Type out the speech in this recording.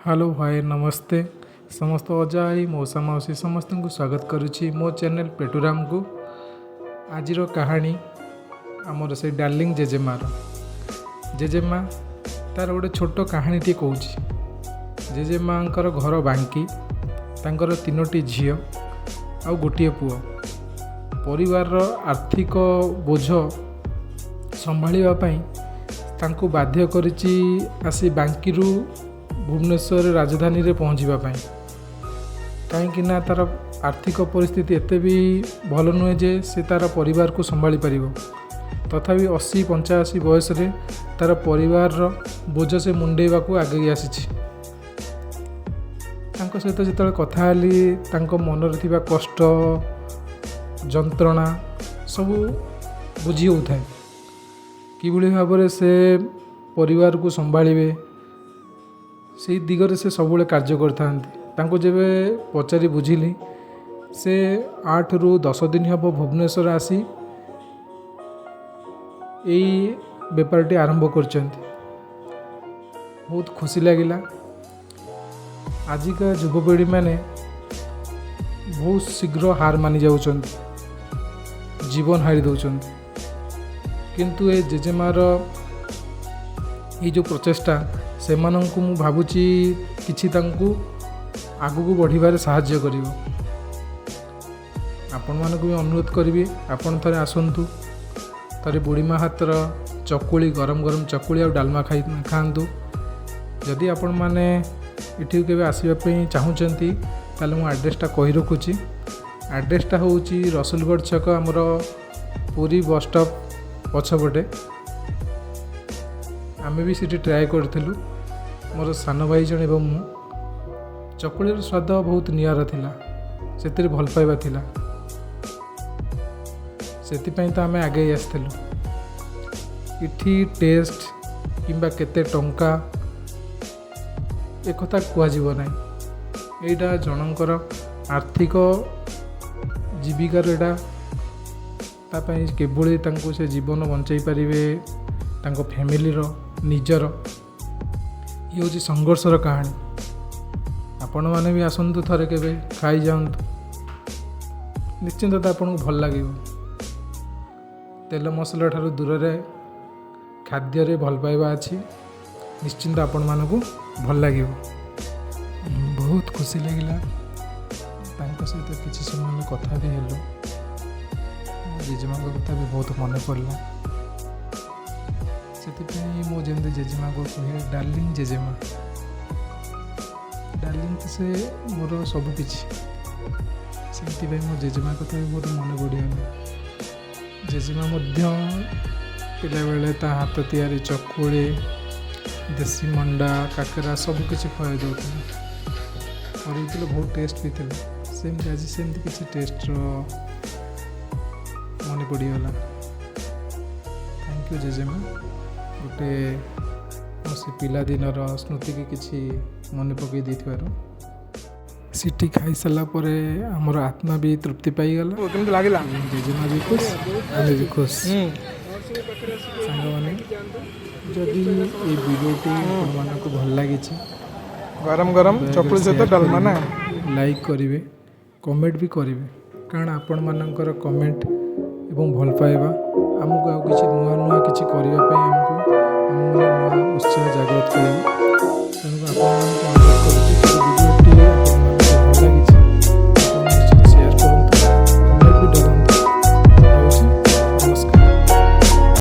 Hello ଭାଇ, ନମସ୍ତେ। ସମସ୍ତ ଅଜା, ଆଈ, ମଉସା, ମାଉସୀ ସମସ୍ତଙ୍କୁ ସ୍ୱାଗତ କରୁଛି ମୋ ଚ୍ୟାନେଲ୍ ପେଟୁରାମକୁ। ଆଜିର କାହାଣୀ ଆମର ସେଇ ଡାର୍ଲିଂ ଜେଜେମାର। ଜେଜେମା ତାର ଗୋଟେ ଛୋଟ କାହାଣୀଟିଏ କହୁଛି। ଜେଜେମାଙ୍କର ଘର ବାଙ୍କି। ତାଙ୍କର ତିନୋଟି ଝିଅ ଆଉ ଗୋଟିଏ ପୁଅ। ପରିବାରର ଆର୍ଥିକ ବୋଝ ସମ୍ଭାଳିବା ପାଇଁ ତାଙ୍କୁ ବାଧ୍ୟ କରିଛି ଆସି ବାଙ୍କିରୁ ଭୁବନେଶ୍ୱର ରାଜଧାନୀରେ ପହଞ୍ଚିବା ପାଇଁ। କାହିଁକି ନା ତା'ର ଆର୍ଥିକ ପରିସ୍ଥିତି ଏତେ ବି ଭଲ ନୁହେଁ ଯେ ସେ ତା'ର ପରିବାରକୁ ସମ୍ଭାଳି ପାରିବ। ତଥାପି 80-85 ବୟସରେ ତା'ର ପରିବାରର ବୋଝ ସେ ମୁଣ୍ଡେଇବାକୁ ଆଗେଇ ଆସିଛି। ତାଙ୍କ ସହିତ ଯେତେବେଳେ କଥା ହେଲି, ତାଙ୍କ ମନରେ ଥିବା କଷ୍ଟ, ଯନ୍ତ୍ରଣା ସବୁ ବୁଝି ହେଉଥାଏ। କିଭଳି ଭାବରେ ସେ ପରିବାରକୁ ସମ୍ଭାଳିବେ, ସେଇ ଦିଗରେ ସେ ସବୁବେଳେ କାର୍ଯ୍ୟ କରିଥାନ୍ତି। ତାଙ୍କୁ ଯେବେ ପଚାରି ବୁଝିଲି, ସେ 8ରୁ 10 ଦିନ ହେବ ଭୁବନେଶ୍ୱର ଆସି ଏଇ ବେପାରଟି ଆରମ୍ଭ କରିଛନ୍ତି। ବହୁତ ଖୁସି ଲାଗିଲା। ଆଜିକା ଯୁବପିଢ଼ିମାନେ ବହୁତ ଶୀଘ୍ର ହାର ମାନି ଯାଉଛନ୍ତି, ଜୀବନ ହାରି ଦେଉଛନ୍ତି। କିନ୍ତୁ ଏ ଜେଜେମାର ଏଇ ଯେଉଁ ପ୍ରଚେଷ୍ଟା, ସେମାନଙ୍କୁ ମୁଁ ଭାବୁଛି କିଛି ତାଙ୍କୁ ଆଗକୁ ବଢ଼ିବାରେ ସାହାଯ୍ୟ କରିବ। ଆପଣମାନଙ୍କୁ ବି ଅନୁରୋଧ କରିବି, ଆପଣ ଥରେ ଆସନ୍ତୁ, ଥରେ ବୁଢ଼ୀମା ହାତର ଚକୁଳି, ଗରମ ଗରମ ଚକୁଳି ଆଉ ଡାଲମା ଖାଆନ୍ତୁ। ଯଦି ଆପଣମାନେ ଏଠିକୁ କେବେ ଆସିବା ପାଇଁ ଚାହୁଁଛନ୍ତି, ତାହେଲେ ମୁଁ ଆଡ୍ରେସଟା କହି ରଖୁଛି। ଆଡ୍ରେସଟା ହେଉଛି ରସୁଲଗଡ଼ ଛକ, ଆମର ପୁରୀ ବସ୍ ଷ୍ଟପ୍ ପଛପଟେ। ଆମେ ବି ସେଠି ଟ୍ରାଏ କରିଥିଲୁ, ମୋର ସାନ ଭାଇ ଜଣେ ଏବଂ ମୁଁ। ଚକୁଳିର ସ୍ୱାଦ ବହୁତ ନିଆରା ଥିଲା। ସେଥିରେ ଭଲ ପାଇବା ଥିଲା, ସେଥିପାଇଁ ତ ଆମେ ଆଗେଇ ଆସିଥିଲୁ। ଏଠି ଟେଷ୍ଟ କିମ୍ବା କେତେ ଟଙ୍କା, ଏକଥା କୁହାଯିବ ନାହିଁ। ଏଇଟା ଜଣଙ୍କର ଆର୍ଥିକ ଜୀବିକାର, ଏଇଟା ତା ପାଇଁ କିଭଳି ତାଙ୍କୁ ସେ ଜୀବନ ବଞ୍ଚାଇ ପାରିବେ, ତାଙ୍କ ଫ୍ୟାମିଲିର, ନିଜର। ଇଏ ହେଉଛି ସଂଘର୍ଷର କାହାଣୀ। ଆପଣମାନେ ବି ଆସନ୍ତୁ, ଥରେ କେବେ ଖାଇଯାଆନ୍ତୁ। ନିଶ୍ଚିନ୍ତ ତ ଆପଣଙ୍କୁ ଭଲ ଲାଗିବ। ତେଲ ମସଲା ଠାରୁ ଦୂରରେ ଖାଦ୍ୟରେ ଭଲ ପାଇବା ଅଛି। ନିଶ୍ଚିନ୍ତ ଆପଣମାନଙ୍କୁ ଭଲ ଲାଗିବ। ବହୁତ ଖୁସି ଲାଗିଲା। ତାଙ୍କ ସହିତ କିଛି ସମୟ ଆମେ କଥା ବି ହେଲୁ। ମୋ ଜେଜେମାଙ୍କ କଥା ବି ବହୁତ ମନେ ପଡ଼ିଲା। ସେଥିପାଇଁ ମୁଁ ଯେମିତି ଜେଜେମାକୁ କୁହେ ଡାର୍ଲିଂ ଜେଜେମା। ଡାର୍ଲିଂ ତ ସେ ମୋର ସବୁକିଛି। ସେଇଥିପାଇଁ ମୋ ଜେଜେମା କଥା ବି ବହୁତ ମନେ ପଡ଼ିଗଲା। ଜେଜେମା ମଧ୍ୟ ପିଲାବେଳେ ତା ହାତ ତିଆରି ଚକୁଳି, ଦେଶୀ ମଣ୍ଡା, କାକରା ସବୁକିଛି ଖୁଆଇ ଦେଉଥିଲେ, କରିଥିଲେ। ବହୁତ ଟେଷ୍ଟ ବି ଥିଲା। ସେମିତି ଆଜି ସେମିତି କିଛି ଟେଷ୍ଟର ମନେ ପଡ଼ିଗଲା। Thank you ଜେଜେମା, ଗୋଟେ ମୋ ସେ ପିଲାଦିନର ସ୍ମୃତିକି କିଛି ମନେ ପକାଇ ଦେଇଥିବାରୁ। ସେଠି ଖାଇସାରିଲା ପରେ ଆମର ଆତ୍ମା ବି ତୃପ୍ତି ପାଇଗଲା। କେମିତି ଲାଗିଲା? ଜେଜେମା ବି ଖୁସ୍, ଆମେ ବି ଖୁସ୍। ସାଙ୍ଗମାନେ, ଯଦି ଏଇ ଭିଡ଼ିଓଟି ଆପଣମାନଙ୍କୁ ଭଲ ଲାଗିଛି, ଗରମ ଗରମ ଦୟାକରି ଚକୁଳି ସହିତ ସେୟାର ଡାଲମା ନା? କରିବେ, ଲାଇକ୍ କରିବେ, କମେଣ୍ଟ ବି କରିବେ। କାରଣ ଆପଣମାନଙ୍କର କମେଣ୍ଟ ଏବଂ ଭଲ ପାଇବା ଆମକୁ ଆଉ କିଛି ନୂଆ ନୂଆ କିଛି କରିବା ପାଇଁ ଆମକୁ ଆମ ମନରେ ନୂଆ ଉତ୍ସାହ ଜାଗ୍ରତ କରିବ। ତେଣୁ ଆପଣମାନଙ୍କୁ